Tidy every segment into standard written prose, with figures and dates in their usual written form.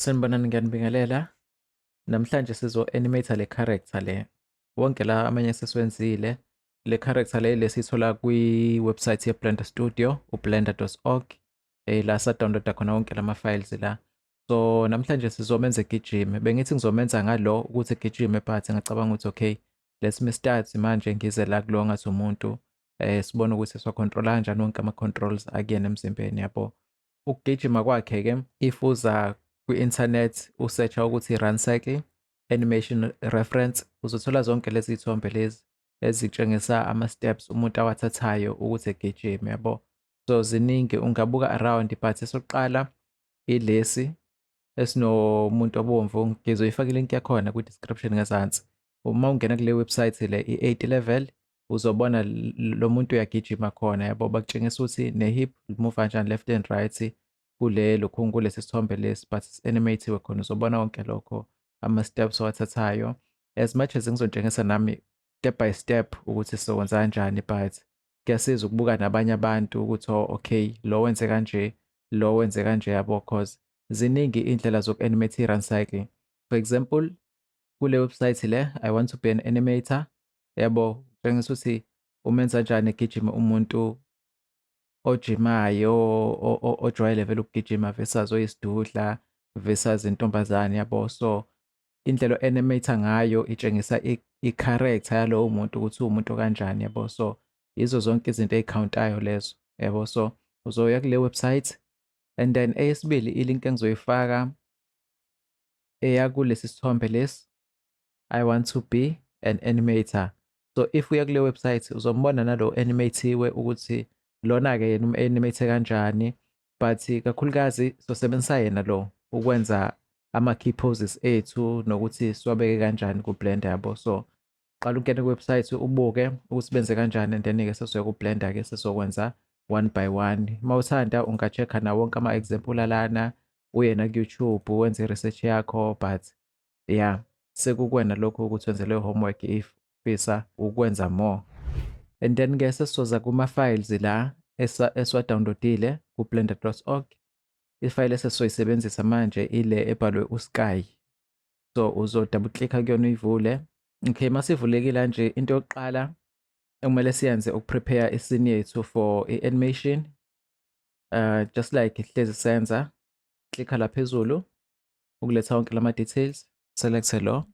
Sanibonani, ngiyanibingelela. Namhlanje sizo-animate le character le. Wonke la amanye sesiwenzile. Le character le lesiyithola kwi-website ye-Blender Studio, ublender.org. La sa-downloada khona wonke lama files la. So namhlanje sizomenza egijime. Bengithi ngizomenza ngalo ukuthi egijime, but ngacabanga ukuthi okay, let me start manje, ngize la kulo ngathi umuntu, sibone ukuthi siwa-controla kanjani wonke ama-controls akuyena emzimbeni, yabo. Ukugijima kwakhe ke, if uza kwi-internet u-searcha ukuthi run cycle animation reference, uzothola zonke lezi zithombe lezi ezitshengisa ama-steps umuntu awathathayo ukuthi egijime, yabo. So ziningi, ungabuka around, but esokuqala ilesi esinomuntu obomvu. Ngizoyifaka ilink yakhona kwi-description ngezansi. Uma ungena kule website le, i-8 level, uzobona lo muntu uyagijima khona, yabo. Bakutshengisa ukuthi ne-hip move kanjani left and right kule lokhu, kulesi sithombe lesi, but animate khona. Uzobona konke lokho, ama-steps owathathayo. As much as ngizotshengisa nami step by step ukuthi sizokwenza kanjani, but kuyasiza ukubuka nabanye abantu ukuthi oh okay, lo wenze kanje, lo wenze kanje, yabo, cause ziningi indlela zoku-animate i-run cycle. For example, kule website le, "I want to be an animator", yabo, tshengisa ukuthi umenza kanjani egijima umuntu ojimayo, ojwayele vele ukugijima, versus oyisidudla versus intombazane, yabo. So indlela o-animate ngayo itshengisa i-character yalowo muntu ukuthi uwumuntu kanjani, yabo. So yizo zonke izinto ey'countayo lezo, yabo. So uzoya kule website, and then eyesibili ilink engizoyifaka eya kulesi sithombe lesi, "I want to be an animator". So if uya kule website, uzombona nalo animate-iwe ukuthi lona-ke yena um-animate kanjani, but kakhulukazi sosebenzisa yena lo ukwenza ama-key poses ethu nokuthi siwabeke kanjani ku-Blender, yabo. So qala ungene ku-website, ubuke ukuthi benze kanjani, and then-ke sesizoya ku-Blender-ke, sesizokwenza one by one. Uma uthanda unga-check-a nawo wonke ama-example alana, uye naku-YouTube wenze i-research yakho, but yeah, sekukuwena lokho ukuthi wenze leyo homework if ufisa ukwenza more. And then-ke sesizoza kuma-files la esiwa-downloadile ku-blender.org. Ifayile esesizoyisebenzisa manje ile ebhalwe u-sky, so uzo-double click-a kuyona, uyivule. Okay, masivulekile kanje, into yokuqala ekumele siyenze uku-prepare i-scene yethu for i-animation, just like hlezi senza. Klikha la phezulu ukuletha wonke lama details, select lo,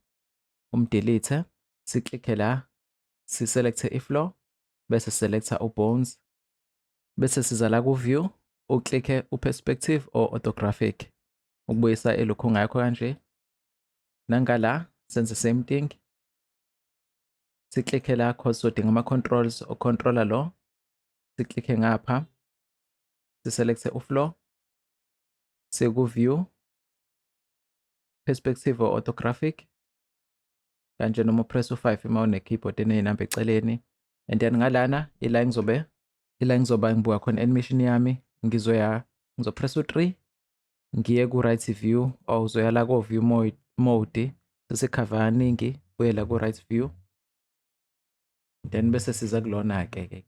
um-delete, siklikhe la, si-select i-floor, bese selecta u-bones, bese siza la ku-view, uklikhe u-perspective or orthographic ukubuyisa elokhu ngakho kanje. Nangala senze same thing, siklikhe la cause sodinga ama-controls o-controller lo, siklikhe ngapha, siselecte u-floor, siku-view, perspective or orthographic kanje, noma upress u5 uma une-keyboard eney'namba eceleni. And then ngalana ila ngizoba ngibuka khona animation yami, ngizoya, ngizopress u3, ngiye ku-right view, or uzoya la ko-view mode, sesikhava kaningi, uye la ku-right view, then bese siza kulona-ke ke.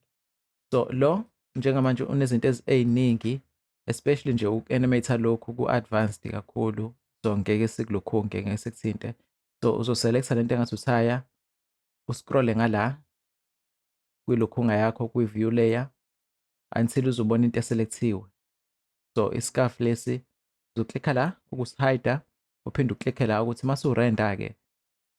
So lo njengamanje unezinto ey'ningi, especially nje uku-animate lokhu ku-advanced kakhulu, so ngeke sikulokhu, ngeke sikuthinte. So uzoselecta lento engathi uthaya, uscrolle ngala kwilokhunga yakho, kwi-view layer, until uzobona into eselecthiwe. So i-scarf lesi, uzoklikha la ukusi-hide, uphinde uklikhe la ukuthi masu-render-ke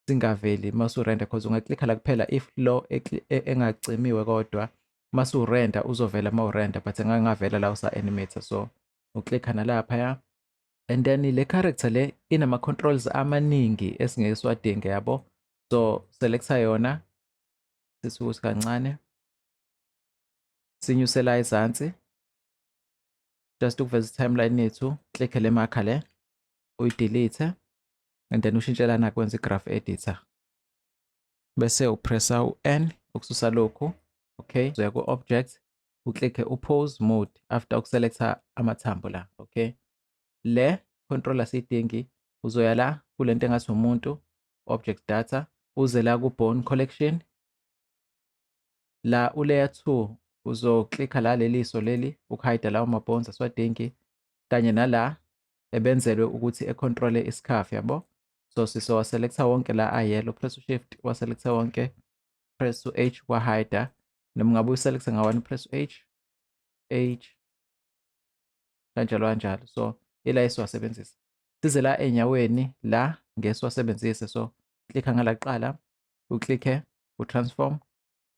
singaveli masu-render, cause ungaklikha la kuphela if lo engacimiwe, kodwa masu-render uzovela ma-urender, but engangavela la usa-animate. So uklikha nalaphaya, and then le character le inama-controls amaningi esingeke siwadinge, yabo. So selecta yona, sisuke kancane, sinyuse la ezansi just ukuveza i-timeline yethu. Click le marker le, uyidelete, and then ushintshe lana kwenza i-graph editor, bese upressa u-N ukususa lokhu. Okay, uzoya ku-object, uklikhe u-pose mode after ukuselecta amathambo la. Okay, le controller siyidingi. Uzoya la kulento engathi umuntu, object data, uze la ku-bone collection, la u-layer 2, uzoklikha la leliso leli ukuhide lawo ma-bones, asiwadingi, kanye nala. Ebenzelwe ukuthi e-control-e isikhafu, yabo. So sizowa-select-a wonke la a-yellow, press u-shift wa-select-a wonke, press u-H wa-hide, noma ngabe uyi-select-a nga-one, press u-H, H, kanjalo kanjalo. So ila esiwasebenzisa. Size la enyaweni la ngeke siwasebenzise, so klikha ngala kuqala, uklikhe u-transform,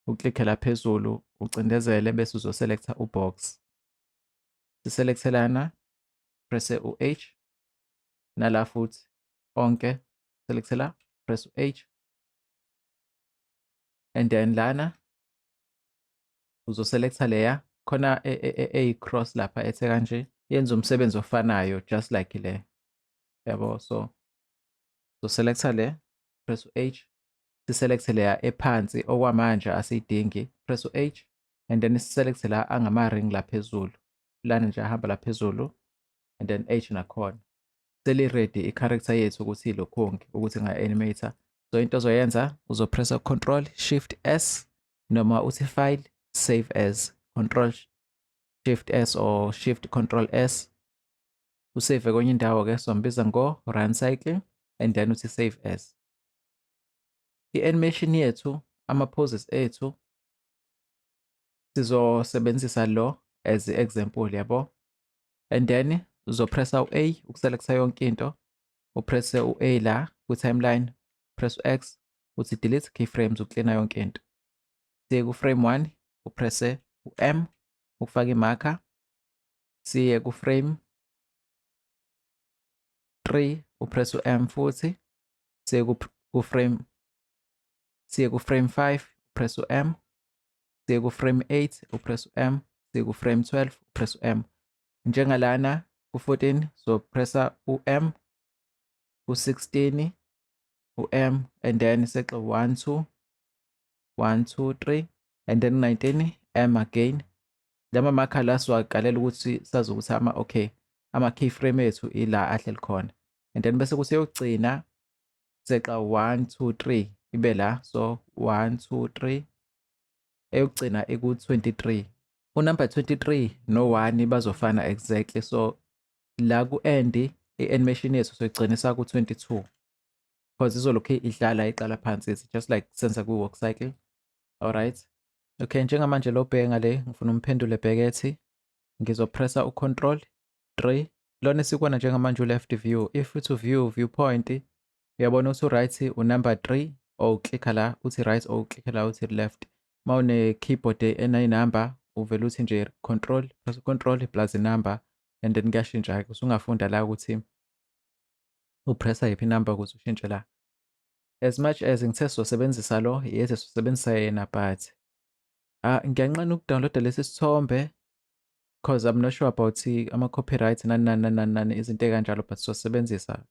uklikhe la phezulu, ucindezele bese uzo-select-a u-box. Si-select-e lana, press u-H, nala futhi onke select la, press u-H, and then lana uzo-select-a leya khona eyi-cross lapha ethe kanje, yenza umsebenzi ofanayo just like le, yabo. So uzo-select-a le, press u-H, si-select-e leya ephansi okwamanje asiyidingi, press u-H, and then si-select-e la angama-ring la phezulu, lana nje ahamba la phezulu, and then H nakhona. Seli-ready i-character yethu ukuthi ilokhungi ukuthi inga-animate. So into ozoyenza, uzo-press-a Control Shift S noma uthi File, Save As, Control Shift S or Shift Control S, u-save kwenye indawo-ke, sombiza ngo-run cycle, and then uthi Save As. I-animation yethu, ama-poses ethu, sizosebenzisa lo as example, yabo. And then uzo-press-a u-A uku-select-a yonke into, u-press-e u-A la ku-timeline, press u-X, uthi delete keyframes uklina yonke into. Siye ku-frame 1, u-press-e u-M ukufaka i-marker, siye ku-frame 3, u-press u-M futhi, siye ku-frame 5, u-press u-M, siye ku-frame 8, u-press u-M, siye ku-frame 12, u-press u-M. Njengalana ku-14 so press-a u-M, ku-16 u-M, and then seqe 1 2 1 2 3, and then 19 M again. Lama marker la siwaqalela ukuthi sazi ukuthi ama okay ama keyframe ethu ila ahleli khona, and then bese kuthi yokugcina seqa 1 2 3 ibe la, so 1 2 3, eyokugcina iku-23. U-number 23 no-1 bazofana exactly, so la ku-end i-animation yethu soyigcinisa ku-22 because izolokhu idlala iqala phansi, it's just like senza kwi-walk cycle. Alright, okay, njengamanje lo bheka le ngifuna umphendule bhekethi, ngizo-press-a u-control 3. Lona esikubona njengamanje u-left view. If uthi view, viewpoint, uyabona ukuthi u-right u-number 3, or uklikha la uthi right or uklikha la uthi left. Uma une-keyboard enayinamba, uvele uthi nje control, press control plus number, and then kuyashintsha-ke. Usungafunda la ukuthi u-press-a yiphi inamba ukuze ushintshe la. As much as ngithe sizosebenzisa lo, yes, sizosebenzisa yena, but ngiyanqena uku-download-a lesi sithombe because I'm not sure about ama-copyright nani nani nani nani nani, izinto ey'kanjalo, but sizosebenzisa.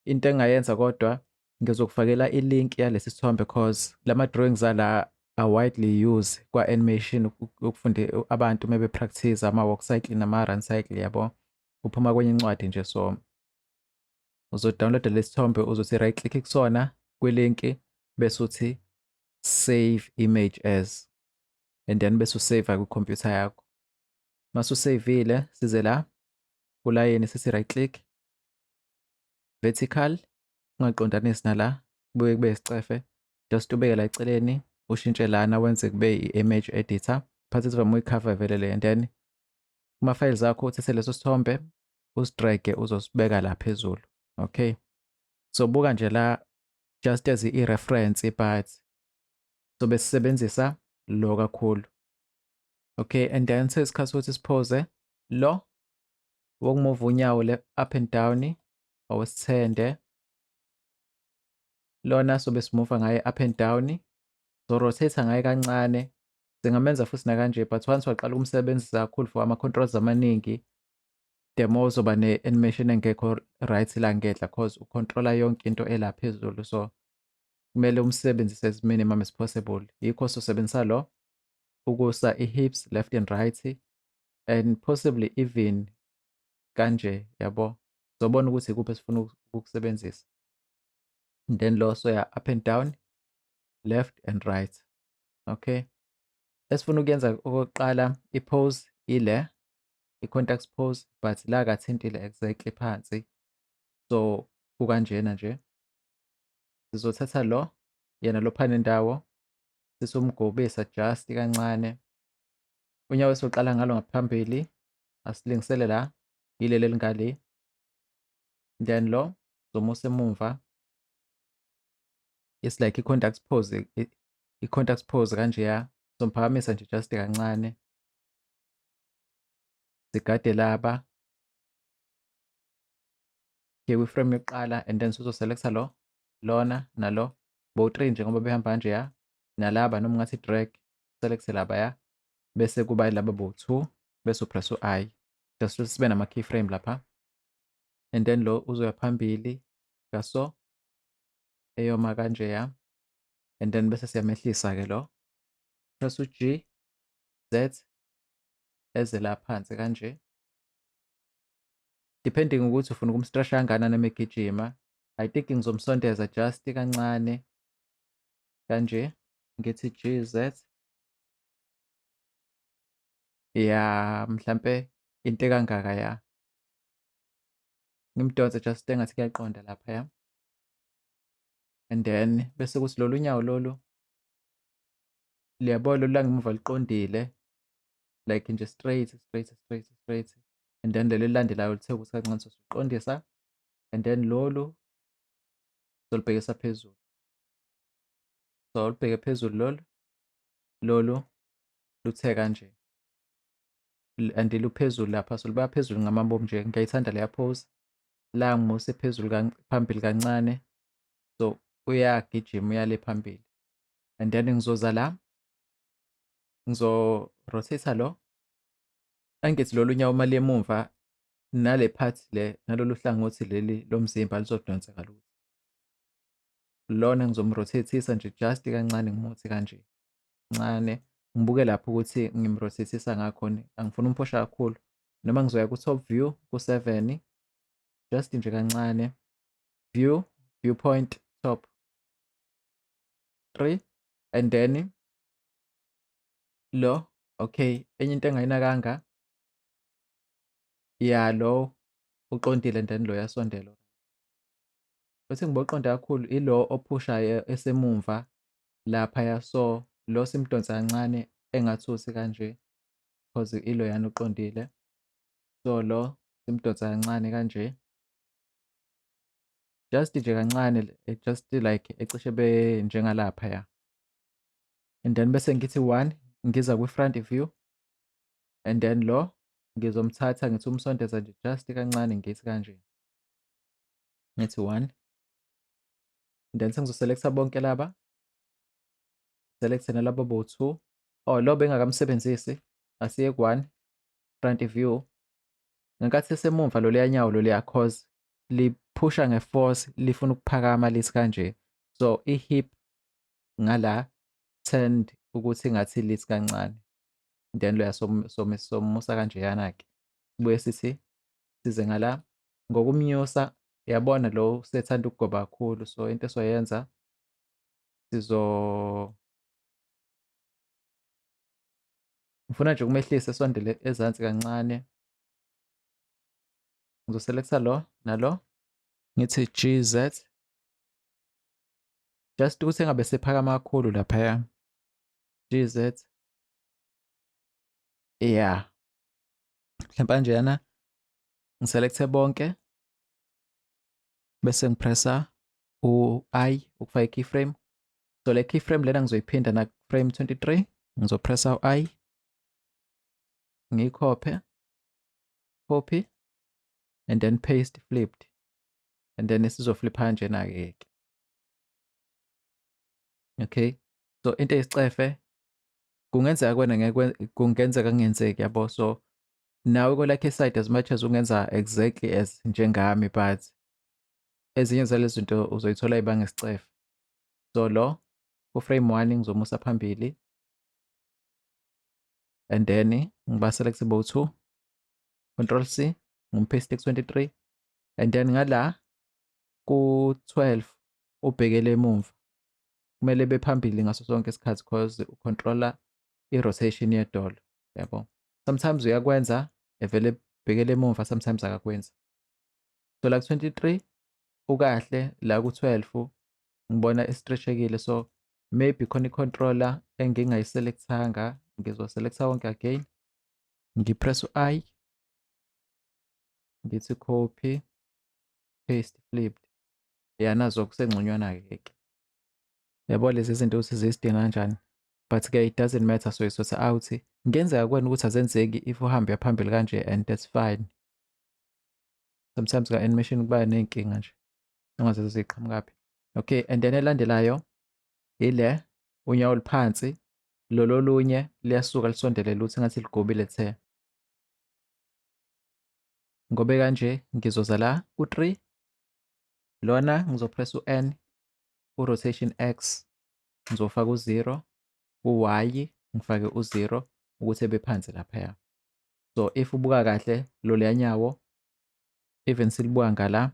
Into engingayenza kodwa, ngizokufakela i-link yalesi sithombe cause lama drawings ala are widely used kwa-animation ukufunda abantu uma be-practice ama-walk cycle nama-run cycle, yabo. Uphuma kwenye incwadi nje, so uzo-download-a lesi sithombe, uzothi right click kusona kwi-link, bese uthi save image as, and then bese u-save kwikhompyutha yakho. Mase u-save-ile, size la kulayini sithi right click, vertical, ungaqondanisi nala kubuye kube isicefe, just ubeke la eceleni, ushintshe lana wenze kube i-image editor phathi ivame uyi-cover vele le, and then kuma-files akho uthathe leso sithombe usi-drag-e uzosibeka la phezulu. Okay, so buka nje la just as i-reference, but sobe sisebenzisa lo kakhulu. Okay, and then sesikhathi ukuthi si-pose lo woku-move unyawo le up and down owesithende, lona sobe si-move ngaye up and down, so rotate ngaye kancane. Singamenza futhi nakanje, but once waqala ukumsebenzisa kakhulu for ama-controls amaningi, the more uzoba ne-animation engekho right la ngenhla cause u-control-a yonke into ela phezulu, so kumele umsebenzise as minimum as possible. Yikho sosebenzisa lo ukusa i-hips left and right and possibly even kanje, yabo. Sobona ukuthi ikuphi esifuna ukukusebenzisa. And then lo soya up and down, left and right. Okay, esifuna ukuyenza okokuqala i-pose ile I-contact pose, but la akathintile exactly phansi, so kukanjena nje. Sizothatha lo yena lo phana nendawo, sisumgobisa just kancane. Unyawo esoqala ngalo ngaphambili asilingisele la, yileli elingale, then lo zomusa emumva. It's like i-contact pose, i-contact pose kanjeya. Somphakamisa nje just kancane, sigade laba ke kwi-frame yokuqala, and then sizoselecta lo, lona nalo, bo-3 nje ngoba behamba kanjeya, nalaba noma ungathi drag, select labaya, bese kuba laba bo-2, bese upress u-I just ukuthi sibe nama-keyframe lapha. And then lo uzoya phambili kaso, eyoma kanjeya, and then bese siyamehlisa-ke lo, press u-G Z, eze la phansi kanje, depending ukuthi ufuna ukumstretcha kangakanani uma egijima. I think ngizomsondeza just kancane kanje, ngithi G Z, ya mhlampe into ekangaka, ya ngimdonse just engathi kuyaqonda laphaya. And then bese kuthi lolu nyawo lolu, liyabona lolu langemuva liqondile, like nje straight straight straight straight, and then leli elilandelayo lithe ukuthi kancane, sosiqondisa, and then lolu solibhekisa phezulu, so olubheke phezulu lolu luthe kanje and luphezulu lapha, so libeka phezulu ngamabomu nje. Ngiyayithanda leya pose la, ngimuse phezulu phambili kancane, so uyagijima uyale phambili. And then ngizoza la, ngizo-rotate lo, angithi lolu nyawo uma liya emumva, nale part le, nalolu hlangothi leli lomzimba lizodonseka lutho. Lona ngizomrotate-isa nje just kancane, ngimuthi kanje ncane, ngibuke lapho ukuthi ngimrotate-isa ngakhona, angifuni umphosha kakhulu, noma ngizoya ku-top view ku-7 just nje kancane, view, viewpoint top 3, and then lo. Okay, enye into engayinakanga ya, lo uqondile and then lo uyasondela, futhi ngibe uqonde kakhulu ilo ophushayo esemumva laphaya, so lo simdonsa kancane engathusi kanje, cause iloyana uqondile, so lo simdonsa kancane kanje, just nje kancane, just like ecishe be njengalaphaya. And then bese ngithi 1, ngiza kwi-front view, and then lo ngizomthatha, ngithi umsondeza nje just kancane, ngithi kanje, ngithi 1, and then sengizoselecta bonke laba, select nalaba bo-2. Oh, lo bengakamsebenzisi, asiye ku-1, front view. Ngenkathi esemumva loluya nyawo loluya, cause liphusha ngeforce, lifuna ukuphakama, lithi kanje, so i-hip ngala tend ukuthi ngathi lithi kancane, then loya somusa kanjeyana-ke. Sibuye sithi size ngala ngokumnyusa, yabona lo usethanda ukugoba kakhulu, so into esoyenza sizo ngifuna nje ukumehlisa esondele ezansi kancane. Ngizoselecta lo nalo, ngithi GZ, just ukuthi engabe sephakama kakhulu laphaya, GZ, yeah, mhlawumbe kanjeyana. Ngiselecte bonke, bese ngipressa u-I ukufaka i-keyframe. So le keyframe lena ngizoyiphinda na frame 23, ngizopressa u-I, ngiyikhophe, copy and then paste flipped, and then isizoflipha kanjena-ke ke. Okay, so into eyisicefe kungenzeka kuwena, ngeke kungenzeka kungenzeki, yabo. So nawe kwelakhe side, as much as ungenza exactly as njengami, but ezinye zalezi zinto uzoyithola ibanga isicefe. So lo ku-frame 1 ngizomusa phambili, and then ngiba-select bo-2, control C, ngimpaste ku-23, and then ngala ku-12 ubhekele emumva, kumele bephambili ngaso sonke isikhathi, cause ucontrola i-rotation yedolo, yabo. Sometimes uyakwenza. Evele ebhekele emumva, sometimes akakwenzi. So la ku-23 ukahle, la ku-12 ngibona estretchekile, so maybe khona i-controller engingayiselectanga. Ngizoselecta wonke again, ngipress u-I, ngithi copy, paste, flipped. Ya, nazo kusengconywana-ke ke. Yabo lezi zinto ukuthi zizidinga kanjani, but-ke it doesn't matter, so isort out. Kungenzeka kuwena ukuthi azenzeki if uhambe uya phambili kanje, and that's fine. Sometimes ka-animation kuba ney'nkinga nje ongazazi ziqhamukaphi. Okay, and then elandelayo ile unyawo oluphansi, lolo olunye liyasuka lisondele luthi ngathi ligobile the. Ngobe kanje ngizoza la ku-3, lona ngizopress u-N, ku-rotation X ngizofaka u-0, ku-Y ngifake u-0 ukuthi ebe phansi laphaya. So if ubuka kahle loluya nyawo, even silibuka ngala,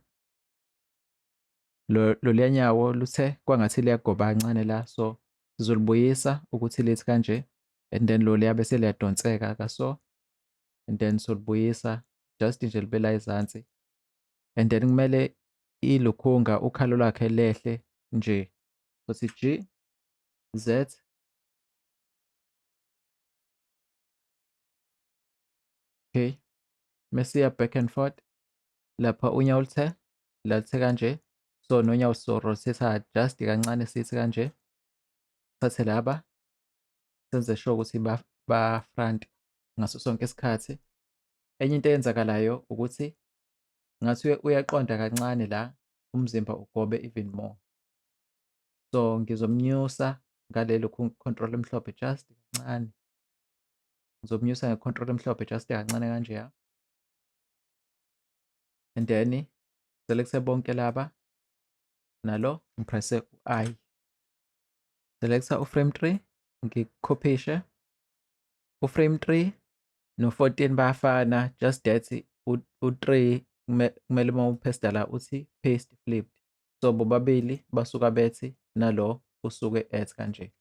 loluya nyawo luthe kwangathi liyagoba kancane la, so sizolibuyisa ukuthi lithi kanje, and then loluya bese liyadonseka kaso, and then solibuyisa just nje libe la ezansi, and then kumele ilukhunga ukhalo lwakhe lehle nje. Sothi G Z, okay, mesiya back and forth lapha unyawo luthe la luthe kanje, so nonyawo so rotate just kancane sithi kanje, thathe laba senze sure ukuthi ba front ngaso sonke isikhathi. Enye into eyenzakalayo ukuthi ngathi uyaqonda kancane la, umzimba ugobe even more. So ngizomnyusa ngalelo control emhlophe just kancane. Ngizomnyusa nge-control emhlophe just kancane kanjeya. And then select bonke laba nalo ngipresse u-I. Selecta u-frame 3 ngikukhophishe. U-frame 3 no-14 bayafana, just that u-3 kumele uma uphesta la uthi paste flipped. So bobabili basuka bethi nalo usuke ethi kanje.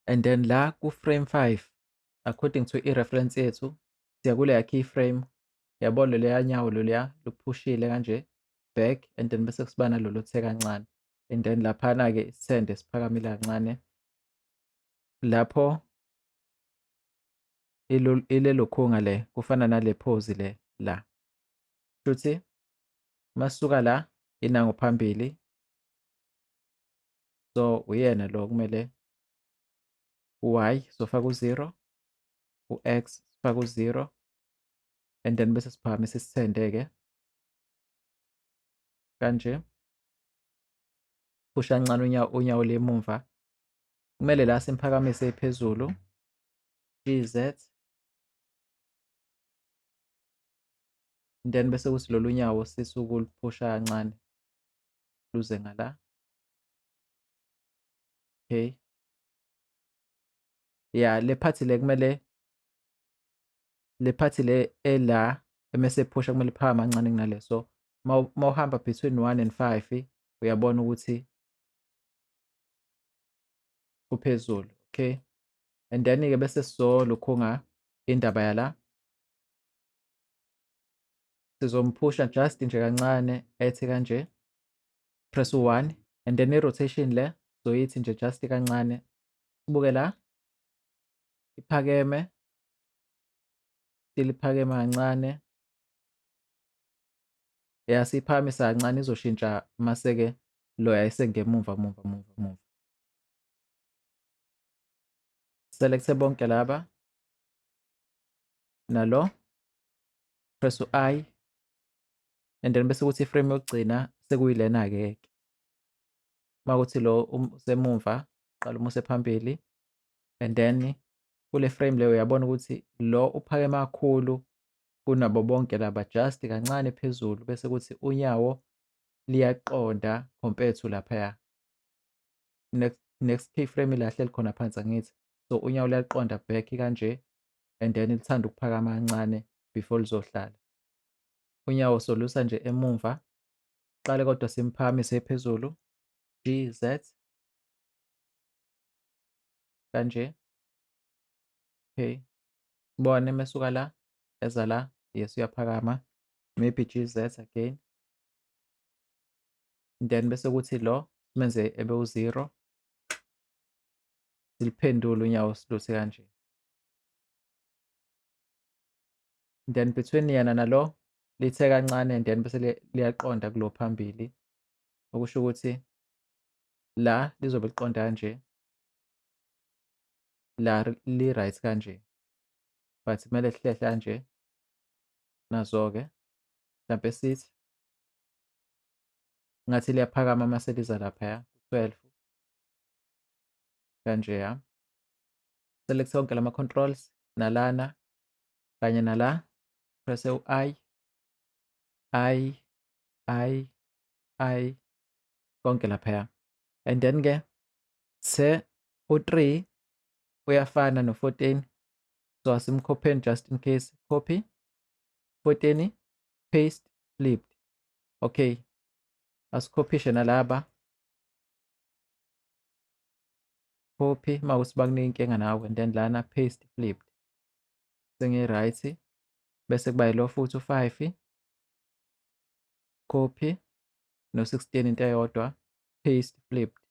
And then la ku-frame 5 according to i-reference yethu siya kuleya keyframe, yabo loluya nyawo loluya luphushile kanje back, and then bese kusiba nalolu the kancane, and then laphana-ke isithende siphakamile kancane lapho ilelo khunga le kufana nale pose le la. Shuthi masuka la inango phambili, so uyena lo kumele u-Y sofaka u-0, u-X sifaka u-0, and then bese siphakamisa isithende-ke kanje, phusha kancane unyawo lemumva, kumele la simphakamise phezulu G Z, and then bese kuthi lolu nyawo sisukuliphusha kancane luze ngala. Okay, ya le part le kumele le part le ela emese phusha kumele iphakame kancane kunale. So mawuhamba between 1 and 5 uyabona ukuthi kuphezulu. Okay, and then ke bese sizolukhunga indaba yala, sizomphusha just nje kancane ethi kanje, press u-1, and then i-rotation le soyithi nje just kancane, sibuke la iphakeme, still iphakeme kancane, ya siyiphakamisa kancane, izoshintsha maseke loya esengemumva mumva mumva mumva. Select bonke laba nalo, press u-I, and then bese kuthi iframe yokugcina sekuyilena-ke ke. Makuthi lo usemumva qala umuse phambili, and then kule frame leyo uyabona ukuthi lo uphakeme kakhulu kunabo bonke laba, just kancane phezulu, bese kuthi unyawo liyaqonda compared to laphaya. Next keyframe ilahle likhona phansi angithi, so unyawo luyaqonda back kanje, and then lithanda ukuphakama kancane before lizohlala. Unyawo solusa nje emumva, qale kodwa simphakamise phezulu G Z kanje. Okay, sibone mesuka la eza la, yes, uyaphakama. Maybe GZ again. Then bese kuthi lo simenze ebe u-0, siliphendule unyawo siluthe kanje. Then between yena nalo lithe kancane, and then bese liyaqonda kulo phambili, okusho ukuthi la lizobe liqonda kanje, la li-right kanje, but kumele lihlehle kanje. Nazo-ke mhlampe sithi ngathi liyaphakama mase liza laphaya 12 kanje ya. Select wonke lama controls nalana kanye nala, press u-I, I, I, I, konke laphaya. And then ke se u-3 uyafana no-14, so asimkhopheni just in case. Copy 14, paste, flipped. Okay, asikhophishe nalaba, copy mawukuthi bakunika inkinga nawe, and then lana paste, flipped, sengi-right. Bese kuba yilo futhi u-5, copy no-16 into eyodwa, paste, flipped,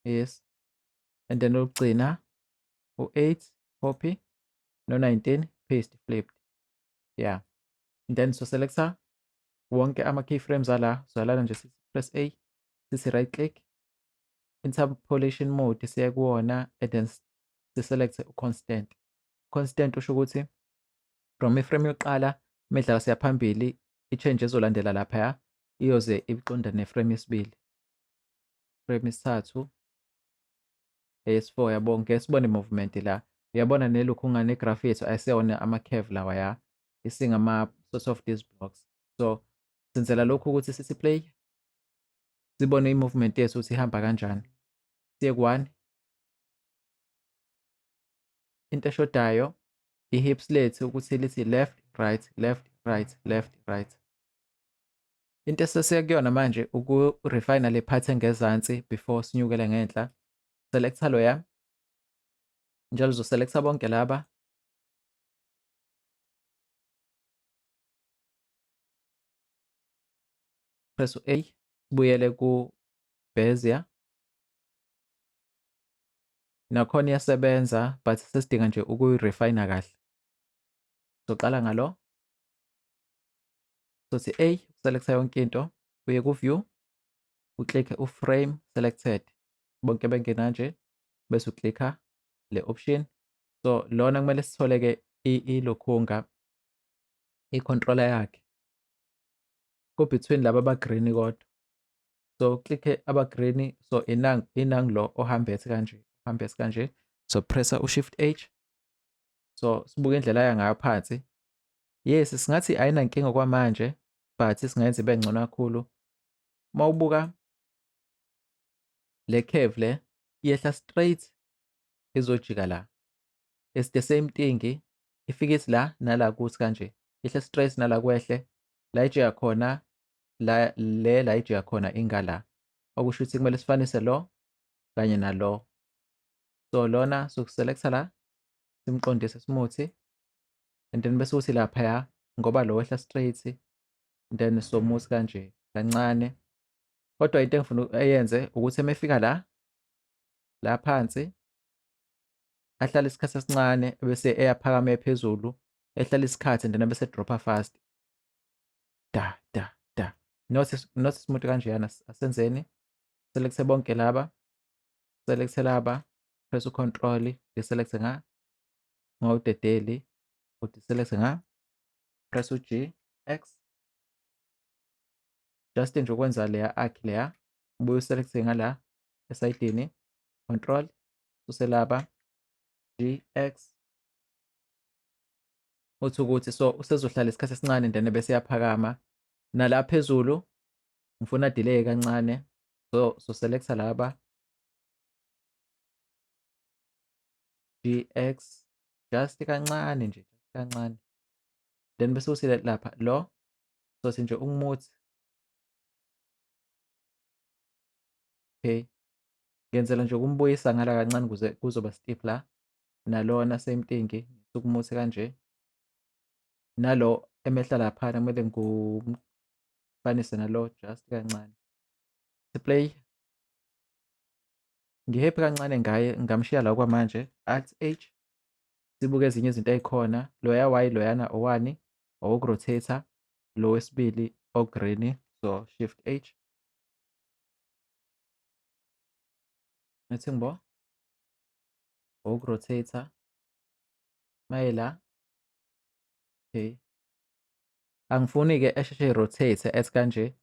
yes. And then olugcina u-8, copy no-19, paste, flipped, yeah. And then so selector wonke ama-keyframes ala, so lana nje sithi press A, sithi right click, interpolation mode siye kuwona, and then siselect u-constant. Constant usho ukuthi from iframe yokuqala medlala siya phambili, i-change ezolandela laphaya iyoze iqonda neframe yesibili, frame yesithathu, eyesi-4, yabo. Ngeke sibone movement la, uyabona nelokhu ngane-graph yethu ayiseyona ama-curve lawa ya, isingama sort of these blocks. So senzela lokhu ukuthi sithi play, sibone i-movement yethu ukuthi ihamba kanjani. Siye ku-1, into eshodayo i-hips lethu ukuthi lithi left, right, left, right, left, right. Into esesiya kuyona manje uku-refine le part engezansi before sinyukele ngenhla. Selecta loya, njalo uzoselecta bonke laba, press u-A, sibuyele ku-Bezier. Nakhona iyasebenza, but sesidinga nje ukuyi-refine kahle. Soqala ngalo, sothi A, uselecta yonke into, uye ku-view, uklikhe u-frame selected, bonke bengena nje, bese uklikha le option. So lona kumele sithole-ke ilokhunga i-controller yakhe ku-between laba aba-green kodwa. So klikhe aba-green, so inang lo ohambethe kanje, ohambethe kanje. So pressa u-Shift H, so sibuke indlela aya ngayo phansi. Yes, singathi ayinankinga kwamanje, but singayenza ibe ngcono kakhulu. Mawubuka le curve le iyehla straight izojika la. It's the same thing, ifike ithi la nala kuthi kanje, ihle straight nala kwehle la ijika khona, la le la ijika khona ingala, okusho ukuthi kumele sifanise lo kanye nalo. So lona sokuselecta la, simqondise smooth, and then bese uthi laphaya ngoba lo wehla straight, and then somuthi kanje kancane. Kodwa into engifuna eyenze ukuthi emefika la la phansi ahlale isikhathi esincane, bese eyaphakama phezulu, ehlala isikhathi, and then bese dropha fast, da da da, not smooth kanjeyana. Asenzeni, select bonke laba, select laba, press u-control, deselect nga ngawudedeli, udeselect nga, press u-G X, just nje ukwenza leya arc leya, ubuye uselect ngala esayidini, control, suse laba, G X, uthi ukuthi so usezohlala isikhathi esincane, then bese yaphakama nala phezulu. Ngifuna delay kancane, so selecta laba, GX, just kancane nje, kancane, then bese uthi lapha lo sothi nje umuthi. Okay, ngenzela nje ukumbuyisa ngala kancane ukuze kuzoba stiff la. Nalona same thing, ukumuthi kanje. Nalo emehla laphana kumele ngumfanise nalo just kancane. Play. Ngi-happy kancane ngaye, ngamshiya la kwamanje. Alt H. Sibuke ezinye izinto ey'khona. Loya Y loyana owani owoku-rotate-a, lo wesibili o-green, so Shift H. Ngathi ngibo owoku-rotate-a maye la. Okay, angifuni-ke esheshe i-rotate ethi kanje,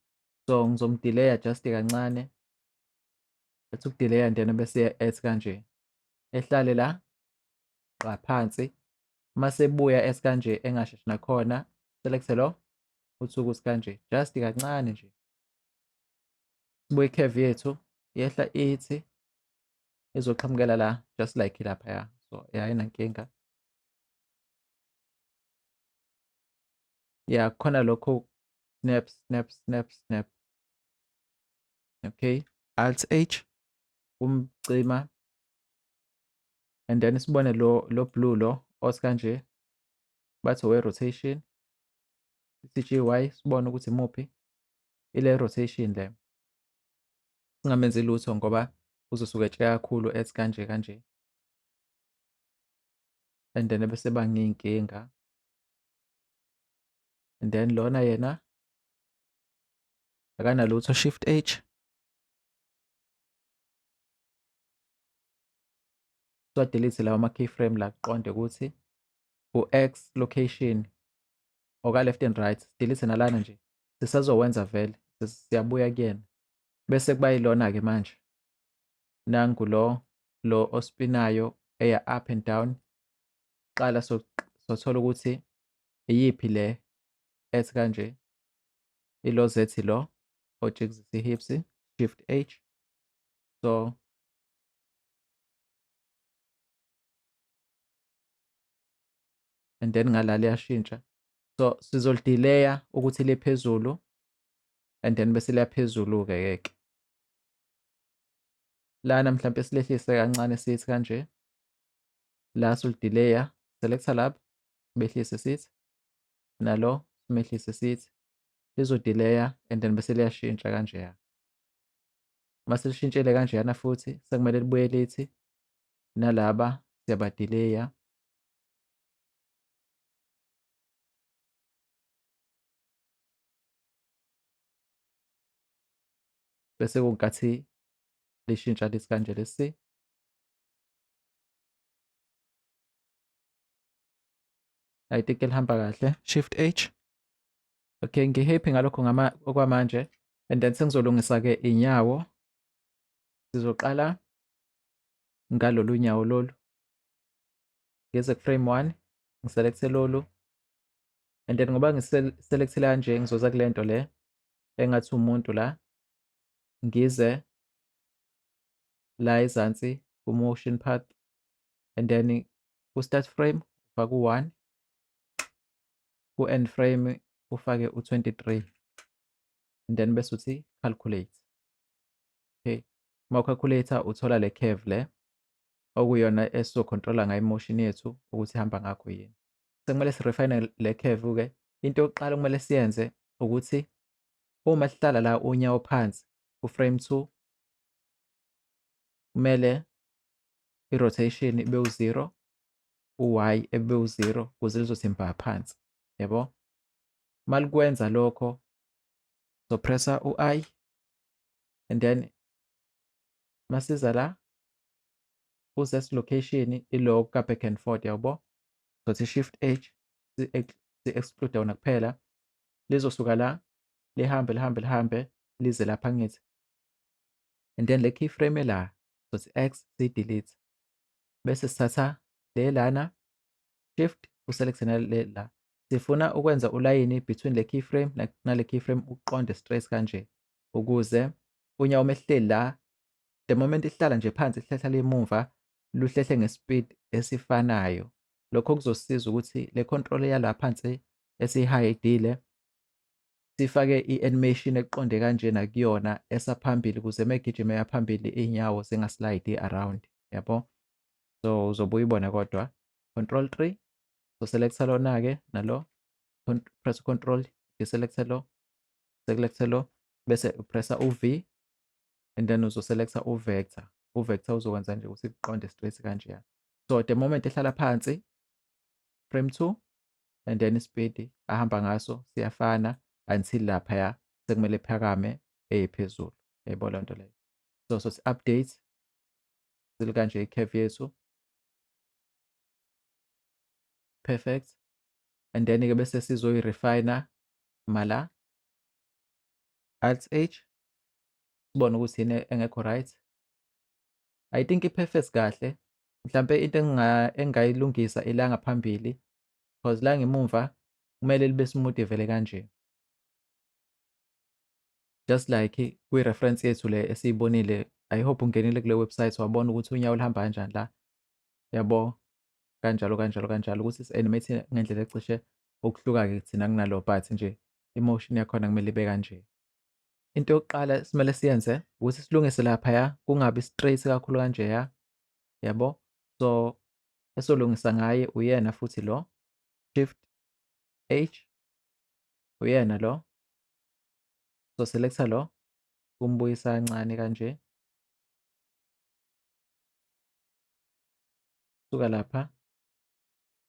so ngizomdileya just kancane, ethi ukudileya and then bese ethi kanje ehlale la qa phansi. Mase buya ethi kanje engasheshi nakhona, select lo uthi ukuthi kanje just kancane nje. Sibuye i-curve yethu yehla ithi izoqhamukela la just like laphaya, so ayinankinga. Ya khona lokho snap snap snap snap. Okay, Alt H umcima and then sibone lo blue lo othi kanje bathi owe rotation, CGY sibone ukuthi imuphi ile rotation le. Singamenzi lutho ngoba uzosuke etsheka kakhulu ethi kanje kanje and then bese bangiyinkinga. And then lona yena akanalutho, Shift H. So delete lawa ama keyframe la kuqonde ukuthi u-X location oka left and right, delete nalana nje sisazowenza vele, siyabuya kuyena. Bese kuba yilona ke manje nangu lo ospinayo eya up and down. Qala sothola ukuthi iyiphi le ethi kanje, ilo Z lo ojikizisa i-hips, Shift H. So and then ngala liyashintsha, so sizolidelaya ukuthi liphezulu and then bese liyaphezulu ke ke lana, mhlambe silehlise kancane sithi kanje la solidelaya, selector lapha behlise sithi nalo simehlise sithi lizodileya and then bese liyashintsha kanjeya. Mase lishintshile kanjeyana futhi sekumele libuye lithi nalaba siyabadileya. Bese kunkathi lishintsha lithi kanje lesi. I think lihamba kahle. Shift H. Okay, ngi-happy ngalokho okwamanje and then sengizolungisa ke inyawo. Sizoqala ngalolu nyawo lolu. Ngeze ku frame 1, ngiselecte lolu. And then ngoba ngiselectile kanje ngizoza kule nto le engathi umuntu la, ngize la ezansi ku motion path and then ku start frame ufake u1, ku end frame ufake u23 and then bese uthi calculate. Okay, uma calculator uthola le curve le okuyona esizocontrola ngayo motion yethu ukuthi ihamba ngakho yini. Sekumele sirefine le curve ke. Into yokuqala kumele siyenze ukuthi uma sihlala la unyawo phansi ku frame 2 kumele i-rotation ibe u-0, u-Y ebe u-0 ukuze lizothi mba phansi, yabo. Malikwenza lokho so pressa u-I and then masiza la ku-Z location ilo ka back and forth, yabo. Sothi Shift H si-exclude wona kuphela, lizosuka la lihambe lihambe lihambe lize lapha ngithi and then le keyframe la sothi X si-delete bese sithatha le lana shift uselect nale la. Sifuna ukwenza ulayini between le keyframe nale keyframe uqonde straight kanje ukuze unyawo mehleli la, the moment ihlala nje phansi ihlehla lemumva luhlehle ngespeed esifanayo. Lokho kuzosiza ukuthi le control yala phansi esihayidile sifake i-animation eqonde kanjena kuyona esaphambili ukuze megijima yaphambili iy'nyawo zingaslide around, yabo. So uzobuye ubone kodwa control 3 so selecta lona ke nalo Press control, deselect lo, select lo, bese upressa u-V and then uzoselecta u-vector. U-vector uzokwenza nje ukuthi kuqonde straight kanjeya. So the moment ehlala phansi, frame 2 and then ispeed ahamba ngaso siyafana until laphaya sekumele ephakame eye phezulu. Yayibona leyo nto leyo. So sothi update kanje i-curve yethu. Perfect. And then ke bese sizoyi-refiner mala Alt H sibone ukuthi yini engekho right. I think i-perfect kahle. Mhlampe into engingayilungisa ila ngaphambili because la ngemumva kumele libe smooth vele kanje. Just like kwi-reference yethu le esiyibonile, I hope ungenile kule website wabona ukuthi unyawo luhamba kanjani la. Yabo, kanjalo kanjalo kanjalo ukuthi si-animate ngendlela ecishe ukuhluka-ke thina kunalo, but nje i-motion yakhona kumele ibe kanje. Into yokuqala simele siyenze ukuthi silungise laphaya kungabi straight kakhulu kanjeya, yabo. So esolungisa ngaye uyena futhi lo, Shift H, uyena lo. So selecta lo, kumbuyisa kancane kanje. Suka lapha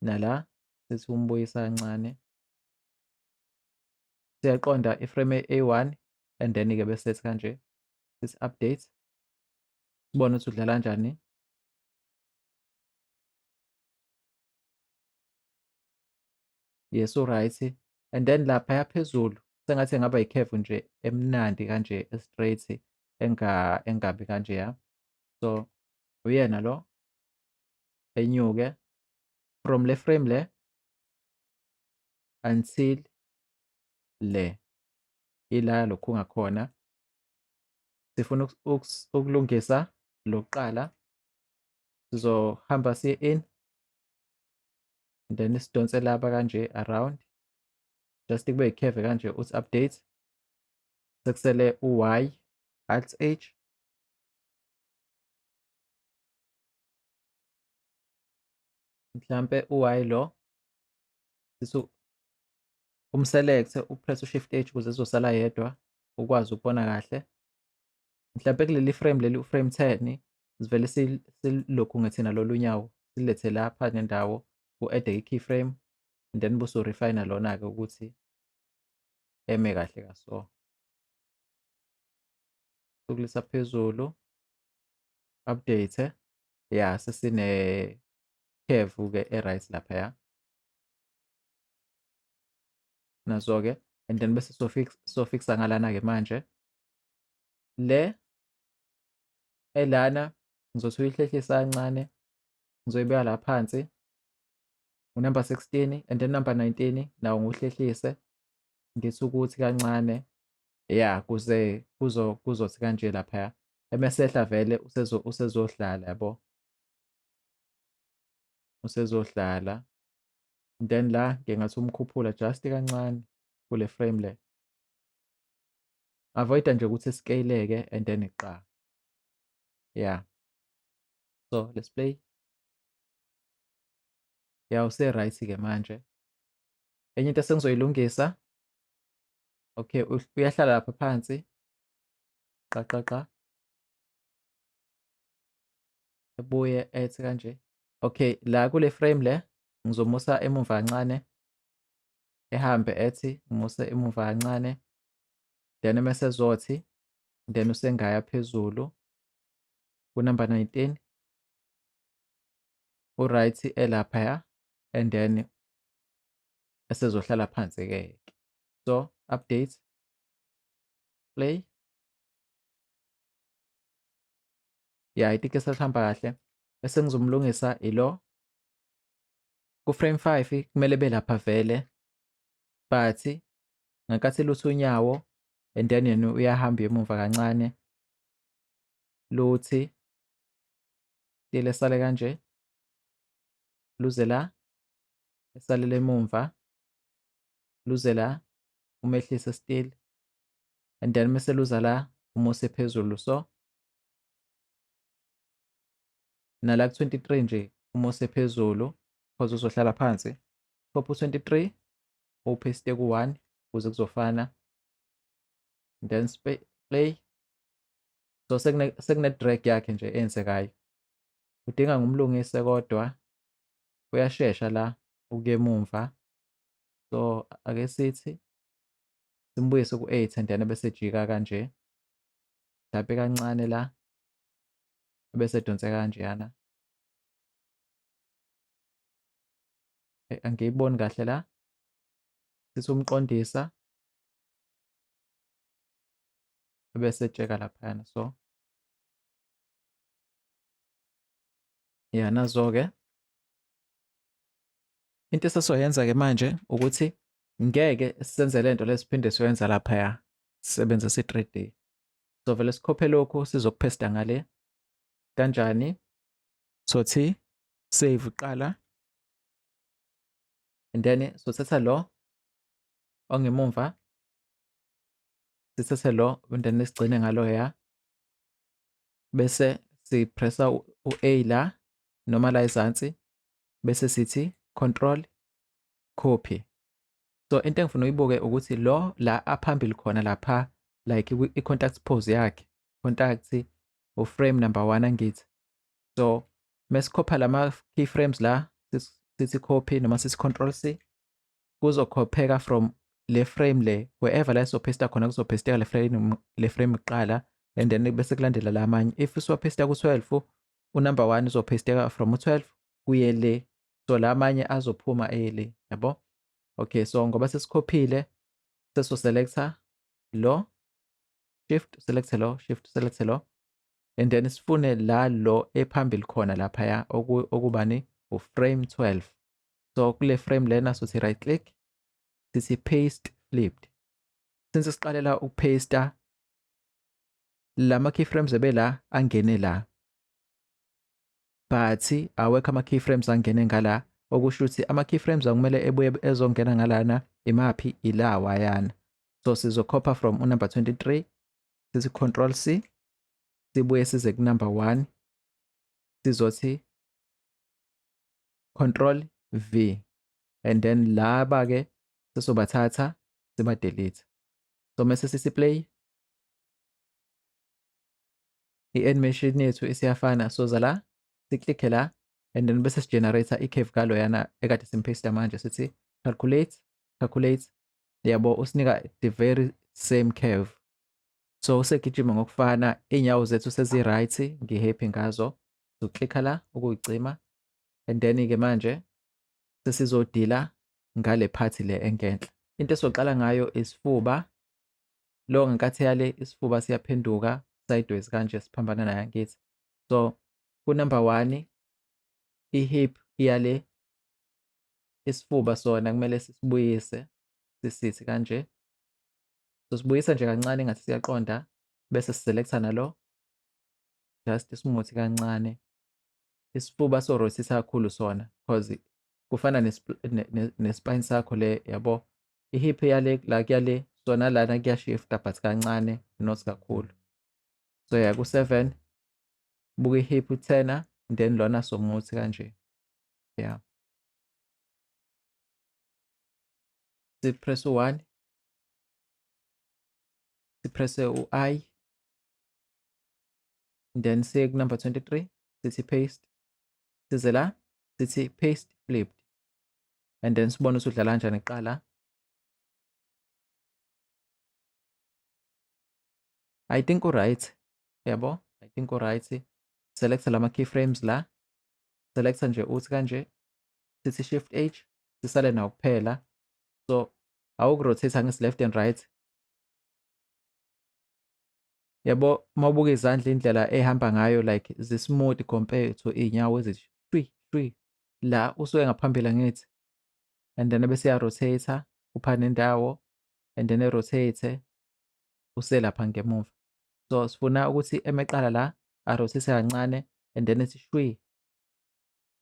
nala sithi umbuyisa kancane. Siyaqonda iframe A1 and then ke bese sethi kanje sithi update, sibone ukuthi udlala kanjani. Yes, u-right. And then laphaya phezulu sengathi engaba i-curve nje emnandi kanje e-straight engabi kanjeya. So uyena lo enyuke from le frame le until le ila lokhu ngakhona. Sifuna ukulungisa lokuqala, sizohamba siye in and then sidonse lapha kanje around just kube i-curve kanje, uthi update, sekusele u-Y Alt H, mhlampe u-Y lo sithi umselect upress u-Shift H ukuze ezosala yedwa ukwazi ukubona kahle. Mhlampe kuleli frame leli u-frame 10 sivele silokhu ngethina lolu nyawo silethe lapha nendawo ku-add i-keyframe and then bese urefine lona-ke ukuthi eme kahle kaso. Sukulisa phezulu, update, ya sesine curve-ke e-right laphaya. Nazo-ke and then bese sofixa ngalana-ke manje. Le elana ngizothi uyihlehlisa kancane, ngizoyibeka la phansi unumber 16 and then number 19 nawo ngiwuhlehlise ngithi ukuthi kancane, ya kuze kuzothi kanje laphaya. Emesehla vele usezohlala, yabo, usezohlala. Then la ngingathi umkhuphula just kancane kule frame le, avoid nje ukuthi scale-ke and then iqa. Yeah, so let's play. Ya use right ke manje. Enye into esengizoyilungisa, okay, uyahlala lapha phansi qa qa qa, ebuye ethi kanje. Okay, la kule frame le ngizomusa emuva kancane, ehambe ethi ngimuse emuva kancane, then mase ezothi then usengaya phezulu ku number 19 u-right elaphaya and then esezohlala phansi ke. So update, play. Yeah, I think esahamba kahle. Bese ngizomlungisa ilo ku frame 5 kumele be lapha vele, but ngenkathi lutho unyawo and then yena uyahamba emuva kancane, luthi sale kanje, luze la esalele emumva, luze la umehlise still, and then mase luza la umuse phezulu. So nala ku 23 nje umuse phezulu because uzohlala phansi. Copy 23 upaste ku-1 ukuze kuzofana, then play. So sekune drag yakhe nje eyenzekayo. Udinga ngumlungise kodwa uyashesha la ukuya emumva. So ake sithi simbuyise ku-8 and then bese ejika kanje. Mhlampe kancane la bese edonseka kanjeyana. Angiyiboni kahle la. Sithi umqondisa bese etsheka laphayana. So ya, nazo-ke into esesoyenza-ke manje ukuthi ngeke senze lento lesiphinde siyoyenza laphaya, sisebenzisa i-3D. So vele sikhophe lokhu sizokuphesta ngale. Kanjani? Sothi save kuqala, and then sothatha lo ongemumva, sithathe lo and then sigcine ngalo ya, bese sipressa u-A la noma la ezansi, bese sithi control copy. So into engifuna uyibuke ukuthi lo la aphambili khona lapha, like i-contact pose yakhe, contact u-frame number 1 angithi. So mesikhopha lama keyframes la, sithi copy noma sithi control C, kuzokhopheka from le frame le wherever la sizophesta khona, kuzophesteka le frame kuqala and then bese kulandela lamanye. If siwaphesta ku-12, unumber 1 uzophesteka from u-12 kuye le, so lamanye azophuma ele, yabo. Okay, so ngoba sesikhophile, seso-selecta lo, shift select lo, shift select lo, and then sifune la lo ephambili khona laphaya okubani u-frame 12. So kule frame lena sothi right click, sithi paste flipped. Since siqalela ukupaste lama keyframes ebela angene la, but awekho ama keyframes angene ngala, okusho ukuthi ama keyframes akumele ebuye ezongena ngalana imaphi ilawa yana. So sizokhopha from unumber 23, sithi control C, sibuye size ku number 1, sizothi control V, and then laba ke sesobathatha siba delete. So mase sithi play, i-animation yethu isiyafana. Soza la, siklikhe la, and then bese sigenerate i-curve kaloyana ekade simpaste manje, sithi calculate, calculate, yabo, usinika the very same curve. So usegijima ngokufana, iy'nyawo zethu sezi-right, ngi-happy ngazo. Soklikha la ukuyicima, and then-ke manje sesizodila ngale part le engenhla. Into esizoqala ngayo isifuba. Lo ngenkathi yale isifuba siyaphenduka sideways kanje, siphambana naye angithi. So ku-number 1 i-hip iyale, isifuba sona kumele sisibuyise sisithi kanje. So sibuyisa nje kancane engathi siyaqonda, bese siselecta nalo just smooth kancane. Isifuba so-rotate kakhulu sona cause kufana ne-spine sakho le, yabo. I-hip yale la kuyale sona lana kuyashifta but kancane, not kakhulu. So ya ku-7 buka i-hip u-10, then lona somuthi kanje, yeah. Sipress u-1, sipresse u-I, then siye ku-number 23, sithi paste, size la sithi paste flipped, and then sibone ukuthi udlala kanjani kuqala. I think u-right, yabo, I think u-right. Select lama keyframes la, select nje uthi kanje, sithi shift H, sisale nawo kuphela. So awuku-rotate ngisi left and right, yabo. Mawubuka izandla indlela ehamba ngayo, like zi-smooth compare to iy'nyawo ezithi shwi shwi la usuke ngaphambili angithi, and then bese ya-rotate upha nendawo, and then e-rotate uselapha ngemuva. So sifuna ukuthi emeqala la a-rotate kancane and then ethi shwi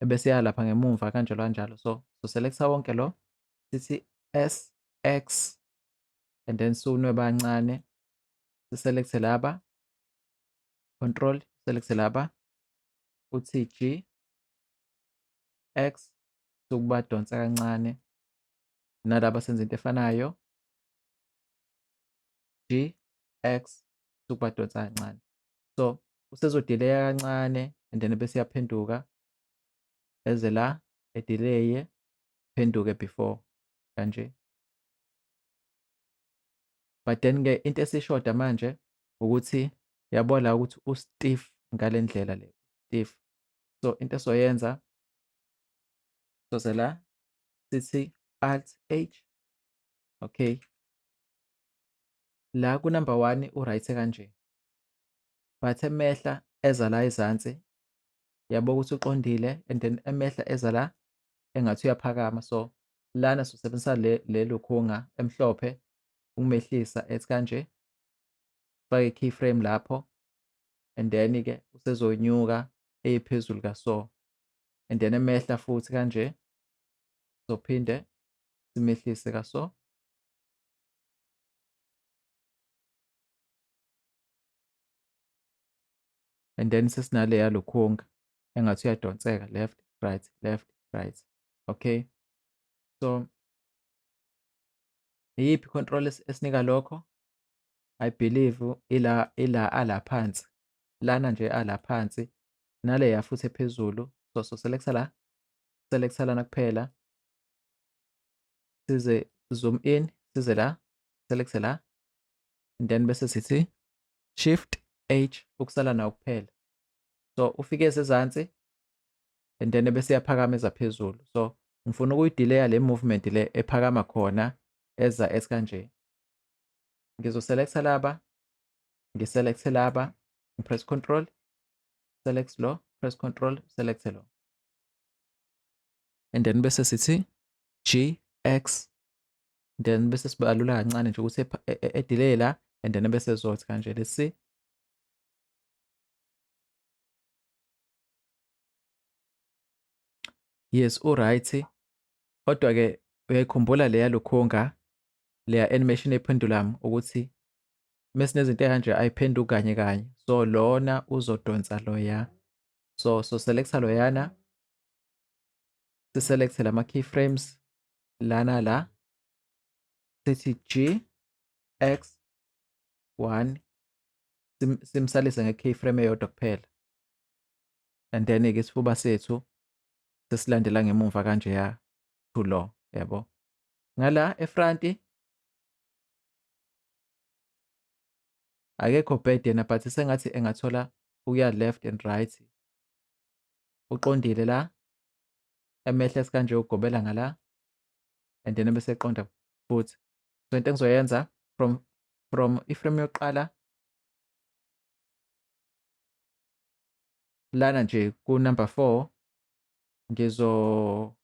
ebese ya lapha ngemumva kanjalo kanjalo. So selecta wonke lo, sithi S X, and then siwunweba kancane, siselecte laba, control select laba, uthi G X, sokubadonsa kancane. Nalaba senza into efanayo, G X ukubadonsa kancane. So usezodileya kancane and then bese iyaphenduka eze la edileye, phenduke before kanje. But then-ke into esishoda manje ukuthi yabo la ukuthi u-stiff ngale ndlela le, stiff. So into esoyenza soze la sithi Alt H, okay. La ku-number 1 u-right kanje, but emehla eza la ezansi, yabo ukuthi uqondile, and then emehla eza la engathi uyaphakama. So lana sisebenzisa le lukhunga emhlophe ukumehlisa ethi kanje, fake i-keyframe lapho, and then-ke usezonyuka ephezulu kaso, and then emehla futhi kanje, sophinde simehlise kaso. And then sesinaleya lukhunga engathi uyadonseka left, right, left, right. Okay, so iyiphi control esinika lokho? I believe ila ala phansi, lana nje ala phansi, naleya futhi ephezulu. So selecta la, selecta lana kuphela, size zoom in, size la, select la, and then bese sithi Shift H ukusala nawo kuphela. So ufike ezansi and then bese iyaphakama eza phezulu. So ngifuna ukuyidelaya le movement le ephakama khona eza esikanje. Ngizoselecta laba, ngiselecte laba, ngipress control, select lo, press control, select lo. And then bese sithi G X, then bese sibalula kancane nje ukuthi edelay la, and then bese zothi kanje. Let's see. Yes, u-right. Kodwa-ke uyayikhumbula leya lukhunga, leya animation yephendulum, ukuthi mesinezinto ekanje ayiphenduki kanye kanye. So lona uzodonsa loya. So selecta loyana, siselecte lama keyframes lana la, sithi G X 1, simsalise nge-keyframe eyodwa kuphela. And then-ke isifuba sethu sesilandela ngemumva kanje ya to lo, yabo. Ngala efronti akekho bad yena, but sengathi engathola ukuya left and right. Uqondile la, emehle esikanje ugobela ngala, and then bese eqonda futhi. So into engizoyenza from iframe yokuqala lana nje ku number 4, ngizo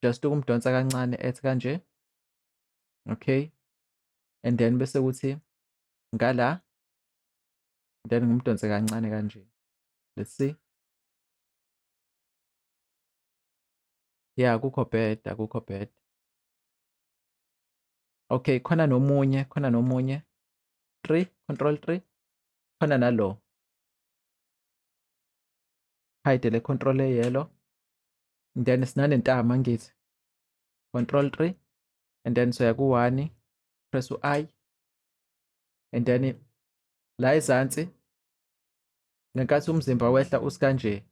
just ukumdonsa kancane ethi kanje, okay, and then bese kuthi ngala, then ngimdonse kancane kanje. Let's see. Yeah, kukho bad, akukho bad. Okay, khona nomunye, khona nomunye. 3, control 3, khona nalo. Hide le control yellow. And then sinanentama ngithi. Control 3, and then soya ku 1, press u I, and then la ezansi ngenkathi umzimba wehla usikanje,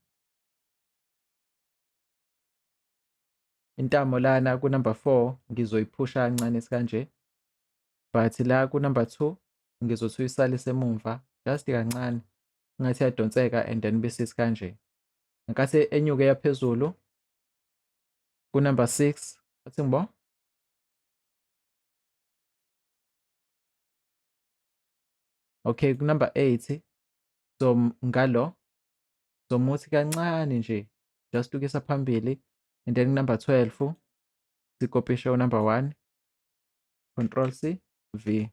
intamo lana ku number 4 ngizoyiphusha kancane sikanje, but la ku number 2 ngizothi uyisalise emumva just kancane ngathi iyadonseka, and then bese sikanje. Ngenkathi enyuke yaphezulu ku number 6, athi ngibo okay, ku number 8, so ngalo so muthi kancane nje just ukuyisa phambili, and then number 12 sikopishe u number 1, control C V,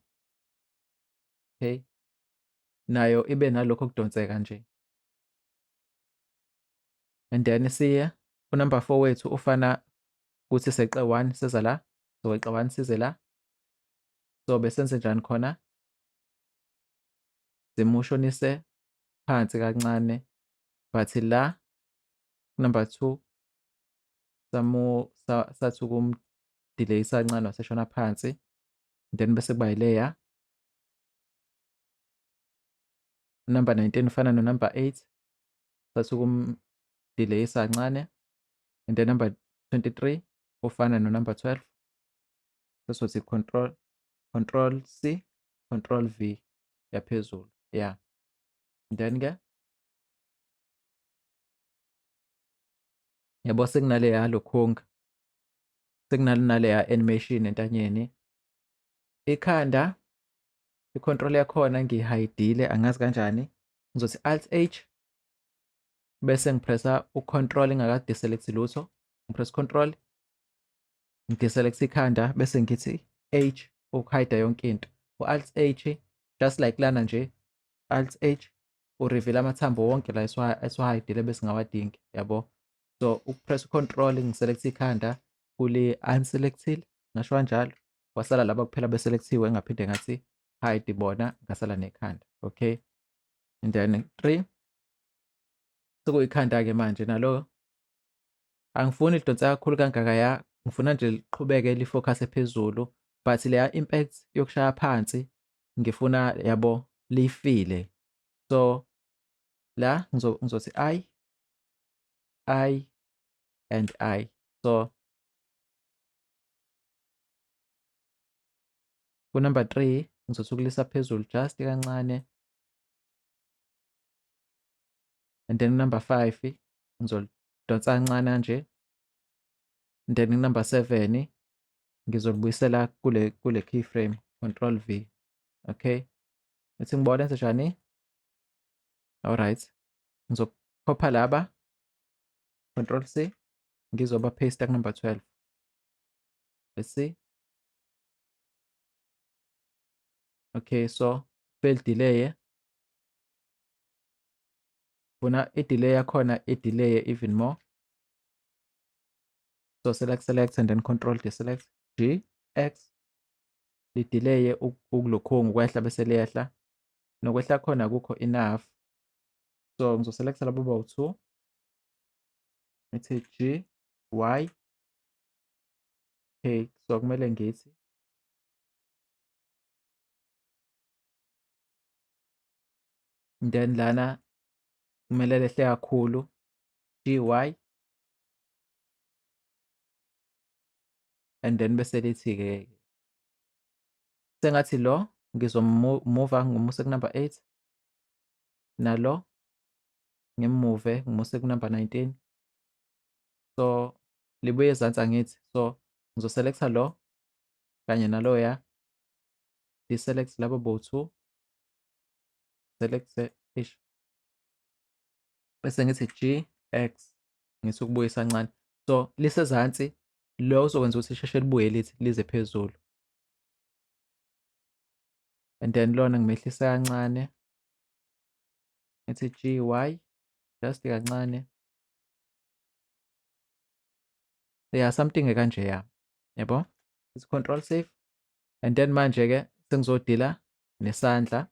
okay, nayo ibe nalokho kudonseka nje. And then siye ku number 4 wethu ufana kuthi seqe 1 seza la, soweqa 1 size la. So besenze njani khona? Simushonise phansi kancane, but la number 2 sathi Delay kancane waseshona phansi, then bese kuba yileya number 19 ufana no number 8, sathi ukumdelayisa kancane, and then number 23 ufana no number 12, sesothi control C, control V yaphezulu, yeah. Then ke yabo sekunaleya lokhunga, sekunaleya animation entanyeni. Ikhanda, i-control yakhona ngiyihayidile, angazi kanjani. Ngizothi Alt H bese ngipressa u-control ngingaka-deselect lutho, ngipress control ngideselect ikhanda bese ngithi H ukuhayida yonke into. U-Alt H just like lana nje, Alt H ureveal amathambo wonke la esiwahayidile bese ngawadingi, yabo. So ukupress control ngiselect ikhanda kule unselectile, ngasho kanjalo, kwasala laba kuphela beselectiwe, engaphinde ngathi hide bona, ngasala nekhanda. Okay, and then 3 sekuyikhanda-ke manje nalo angifuni lidonsa kakhulu kangaka ya, ngifuna nje liqhubeke lifocus phezulu, but leya impact yokushaya phansi ngifuna yabo lifile. So la ngizothi I, I and I. So ku number 3 ngizothi ukulisa phezulu just kancane, and then number 5 ngizolidonsa kancane kanje, and then number 7 ngizolibuyisela kule keyframe, control V. Okay, ngithi ngibone njani. Alright, ngizokhopha laba, control C, ngizoba paste ku number 12. Let's see. Okay, so fail delay, funa i-delay yakhona i-delay even more. So select and then control deselect, G X, li-delay ukulokhungu ukwehla bese liyehla, nokwehla khona akukho enough. So ngizoselecta labo bawu-2, ngithi G Y K. So kumele ngithi then lana kumele lehle kakhulu, G Y, and then bese lithi-ke sengathi lo ngizomuva ngimuse ku-number 8, nalo ngimuve ngimuse ku-number 19. So libuye ezansi angithi, so ngizoselecta lo kanye naloya, deselect labo bo-2, select ish, bese ngithi G X, ngithi ukubuyisa kancane. So lisezansi lo uzokwenza ukuthi lisheshe libuye lithi lize phezulu, and then lona ngimehlisa kancane, ngithi G Y just kancane, yeah, something kanje ya, yabo. It's control save, and then manje ke sengizodila nesandla.